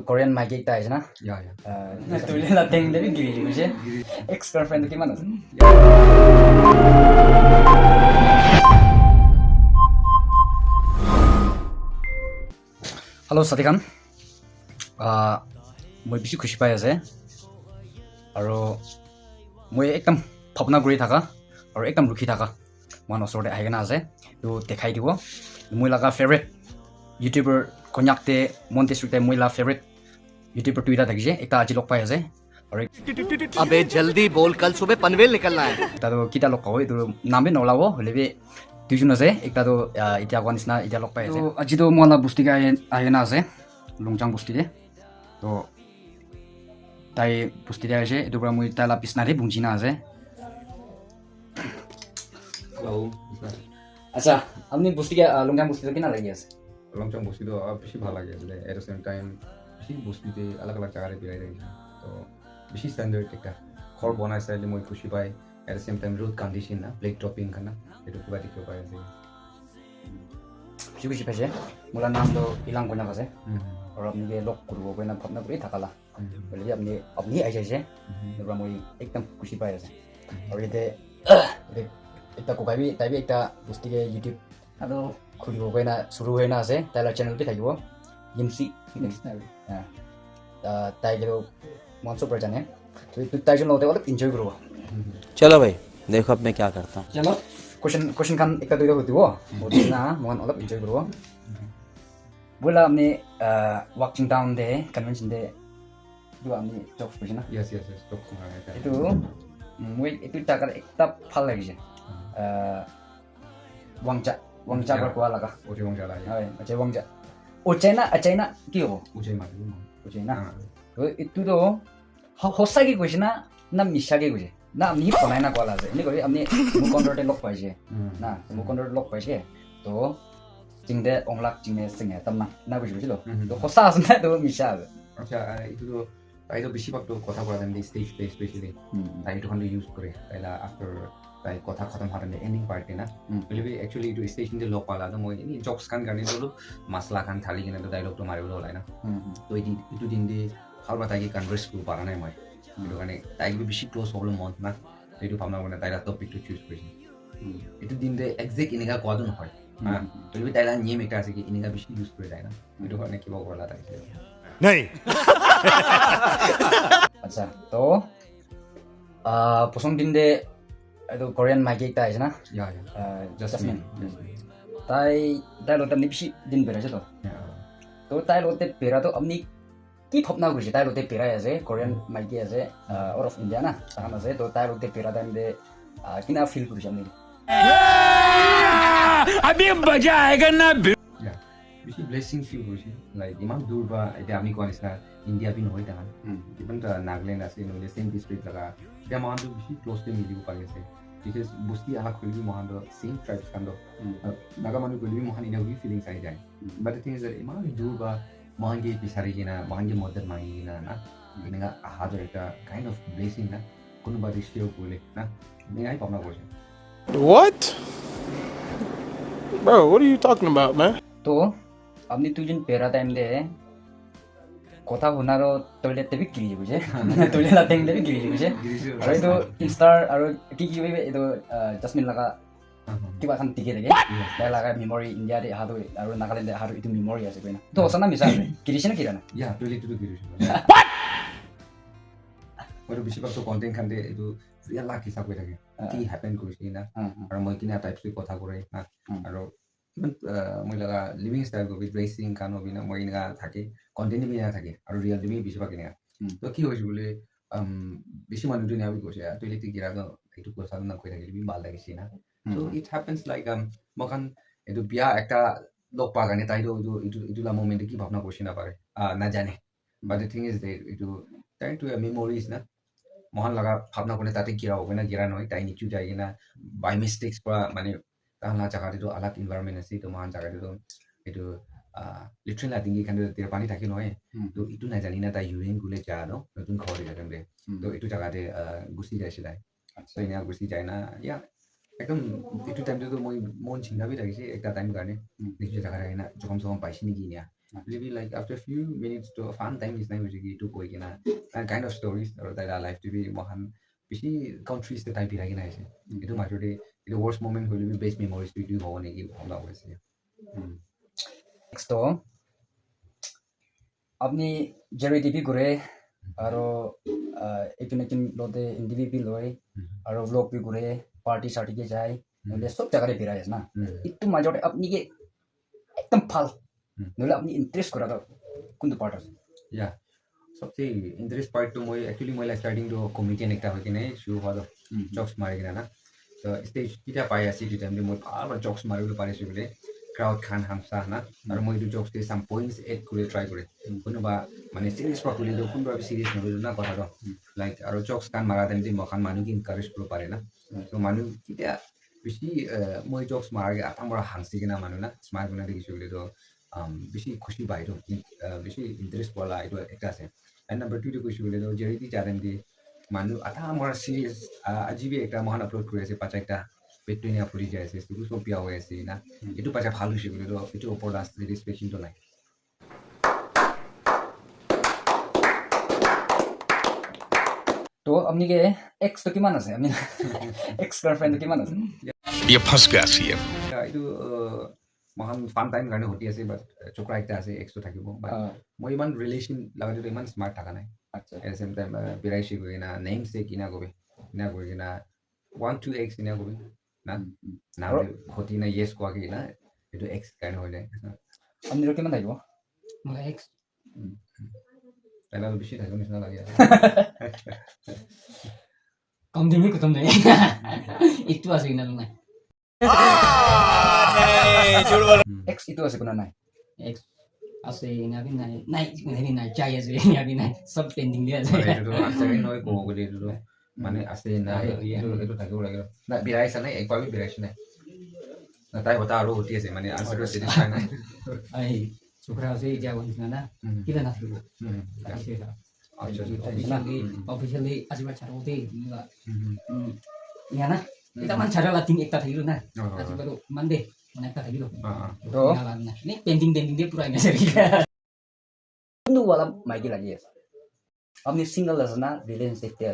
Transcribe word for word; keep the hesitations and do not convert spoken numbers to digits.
Korean maiki ekta ahise na? Ya, ya. Ah, toilet la tank te bi giri giri hoise. Ex girlfriend to kiman ase? Hello, sati khan. Ah, moi bishi khushi pai ase. Aro moi ekdam bhabna kuri thaka, aro ekdam rukhi thaka. Mohan osor te ahi kena ase. Etu dekhai dibo. Moi laga favorite YouTuber Konyak te, Mon District te moi la favorite YouTuber duita thakise. Ekta aji log pai ase. Aru ek- अबे जल्दी बोल, कल सुबह पनवेल निकलना है। Ekta toh kita log pabo, etu naam bi nolabo, hoile bi duijon ase. Ekta toh, ah, etia koa nisna etia log pai ase. Toh aji toh moi la bosti ke ahi, ahi kena ase. Longchang bosti te. Toh tai bosti te ahi ase. Etu para moi tai la bisna te bungchi na ase. Hello. Acha, apni bosti ke, ah, Longchang bosti to kina lagi ase? Longchang bosti to, ah, bishi bhal lagi ase de. At the same time, bishi bosti te alag alag jaga te birai thakise. To bishi standard ekta. Ghor banai sai le moi khushi pai. At the same time, road condition na, plate dropping khan na, etu pura dikhibo pari ase. Bishi khushi paise. Mola naam to Ilang Konyak ase. Mhm. Aru apni ke log kuribo koina bhabna kuri thakala. Mhm. Hoile bi apni, apni ahi jaise. Mhm. Etu para moi ekdam khushi pai ase. Mhm. Aru yate, yate ekta kokai bi, tai bi ekta bosti ke YouTube aru khulibo koina shuru hoina ase. Tai la channel bi thakibo. Yimsi. Yimsi. Ah, tai ke toh mohan sob para jane. To etu tai jon logote olop enjoy kuribo. Mhm. चलो भाई, देखो अब मैं क्या करता हूँ। Chalo, question, question khan ekta duita hudibo. Mhm. Hudi na, mohan olop enjoy kuribo. Mhm. Bola apni, ah, Wakching town te, convention te, etu apni jokes koise na? Yes, yes, yes, jokes khan ase. Etu, mm, moi etu jaga ekta bhal lagise. Mhm. Ah, Wangcha, Wangcha para koa laga. Ujai Wangcha laga. Hoi, Ujai Wangcha. Ujai na, Ujai na, ki hobo? Ujai mati, Ujai na. Ah. To etu toh, ho-, hosa ke koise na, na misa ke koise? Na apni hi banai na koa la ase. Eni koi apni mukh control te log paise. Hmm. Na, mukh control te log paise. To, chingde onglak chingne singe tam na, na koise koise lo. Hmm. To hosa ase na to misa ase? Acha, ah, etu to, tai to bishi bhag to kotha kora time te stage te especially. Hmm. Tai etu khan to use kore. Tai la after, tai kotha khatam hwa time te ending part te na. Hmm. Hoile bi actually etu stage te log pala to moi eni jokes khan karne to masala khan thali kena to dialogue to mari bole olai na. Hmm. To etu, etu din te bhal para tai ke converse kuri para nai moi. Etu karne tai ke bi bishi close hobole mon na. Etu bhabna kurina tai la topic tu choose kurise. Hmm. Etu din te exact enika koa tu nohoi. Hmm. Ha, hoile bi tai la name ekta ase ki enika bishi use kuri tai na. Etu karne kiba koa la thakise. Nahi. Acha, to, ah, posong din te etu Korean maiki ekta ahise na? Ya, ya. Ah, Jasmine. Jasmine. Jasmine. Tai, tai logote bishi din bera ase to. Ya. To tai logote bera to apni ki bhabna kurise, tai logote berai ase, Korean maiki ase, ah, out of India na, tahan ase, to tai logote bera time te, ah, kina feel kurise apni? Abhi maza aayega na. Yeah, bishi blessing feel kurise, like, iman dur para, etia ami koa nisna, India bi nohoi tahan. Hmm. Even ta Nagaland ase, nohole same district laga, etia mohan tu bishi close te milibo pari ase. Because bosti alak hoile bi mohan tu same tribes khan tu, Hmm. uh, Naga manu koile bi mohan ena bi feelings ahi jai. Hmm. But the thing is that iman dur para mohan ke bisari kena, mohan ke madad mangi kena na, eneka aha toh ekta kind of blessing na, kunuba te share kurile na, eneka hi bhabna kurise. What? Bro, what are you talking about, man? To, apni duijon bera time te, kotha huna aro toilet te bi giri jabo je. Toilet la tank te bi giri jabo je. Giri jabo. Aru etu Insta aru ki ki bi etu, ah, Jasmine laga Mhm. Kiba khan dikhi thake. What? Yeah. Tai laga memory India te aha tu aru Nagaland te aha tu etu memory ase koina. To hosa na misa ase? Giri ase na gira na? Yeah, toilet tu giri ase. What? Moi tu bishi bhag to content khan te etu real life hisab hoi thake. Ah. Ki happen kurise na? Ah, ah. Aru moi kina type se kotha kore na? Hmm. Aru even, uh, moi laga living style ko bi dressing khan hobi na moi eneka thake. Content bi eneka thake. Aru real te bi bishi bhag eneka. Hmm. To ki hoise bole, um, bishi manu tu eneka bi koise, "Ah, toilet te gira to etu koisa na koi thakile bi bhal lagise na." So Hmm. It happens like, um, moikhan etu bia ekta log pa karne tai tu etu, etu, etu la moment te ki bhabna kurise na pare, ah, na jane. But the thing is that etu tai tu memories na. Moikhan laga bhabna kurne tate gira hobo na gira nohoi, tai nichu jai kena by mistakes pra mane tahan la jaga te tu alag environment ase, to moikhan jaga te tu etu, ah, latrine la dingi khan te pani thake nohoi. Hmm. To etu najani na tai urine kule ja no, notun ghor te ja time te. Hmm. To etu jaga te, ah, gusi jaise tai. Acha. To enia gusi jai na, ya, ekdom etu time te tu moi mon chinta bi thakise, ekta time karne. Hmm. Niche jaga te ahina, jokhom sokhom paise niki enia. Maybe like after few minutes to fun time is like music to koi kena and kind of stories or that life to be mohan bisi countries te tai birai kena ase. Itu major te itu worst moment hoile bi best memories to itu hobo neki bhal lage ase. Next to apni charity bi kore aro etu nekin lote individual loi aro vlog bi kore party sarty ke jai nohole sob jaga te birai ase na. Itu major te apni ke ekdam bhal nohole apni interest kora to kuntu part ase? Yeah, sabse interest part to moi actually moi la starting to comedian ekta hoi kena shuru hua to jokes mari kena na. To stage kita pai ase itu time te moi bhal para jokes mari bole pari ase bole crowd khan hamsa na. Aru moi itu jokes te some points add kuri try kore. Kunuba mane serious pa kule to kunuba serious na kule na kotha to like aru jokes khan mara time te moi khan manu ke encourage kuri pare na. So manu kita bisi moi jokes mara ke ata mora hamsi kena manu na smile kuri na dekhi ase bole to um, bisi khushi pai etu uh, bisi interest wala etu ekta ase. And number two tu koise koile tu charity jai time te manu ata mora serious uh, aji bi ekta mohan upload kuri ase bacha ekta pet tu enia phuli jai ase etu sob bia hoi ase na. Etu bacha bhal hoise koile tu etu opor la satisfaction tu nai. To apni ke ex to kiman ase? Apni ex girlfriend to kiman ase? ये फंस गया सीएम। Etu uh, mohan fun time karne hoti ase but uh, chokra ekta ase ex to thakibo but Ah. Moi iman relation laga tu iman smart thaka nai. Acha. At the same time uh, birai shi koi na name se kina kobe kina koi kina one two ex kina kobe na na Aro- hoti na yes kwa ke na etu ex karne hoi jai. Apni ro kiman thakibo? Mola ex. Taila to bishi thakibo nisna lage. Kam din bhi khatam nahi. Itu ase kina nahi. Ex itu ase kuna nai? Ex ase, ena bhi nai. Nai, ena bhi nai. Jai ase, ena bhi nai. Sab pending de ase. Mane etu to answer hi nohoi kobo koile etu to. Mane ase na, Ah, etu, yeah. Etu thakibo lage. Na birai sa nai, ekbar bhi birai sa nai. Na tai hota aru hoti ase, mane answer to satisfy nai. Ai, chokra ase, etia koa nisna na. Kila na thakibo? Ase sa. Acha, acha. Officially, officially, aji ba charo te, ni ba. Ya na? Ekta man chara la tin ekta thakilo na. Aji ba to man de, man ekta thakilo. Ah, ah. To? Ena la na. Ni pending, pending de pura ena sari. Kuntu wala maiki lagi ase? Apni single ase na, relationship te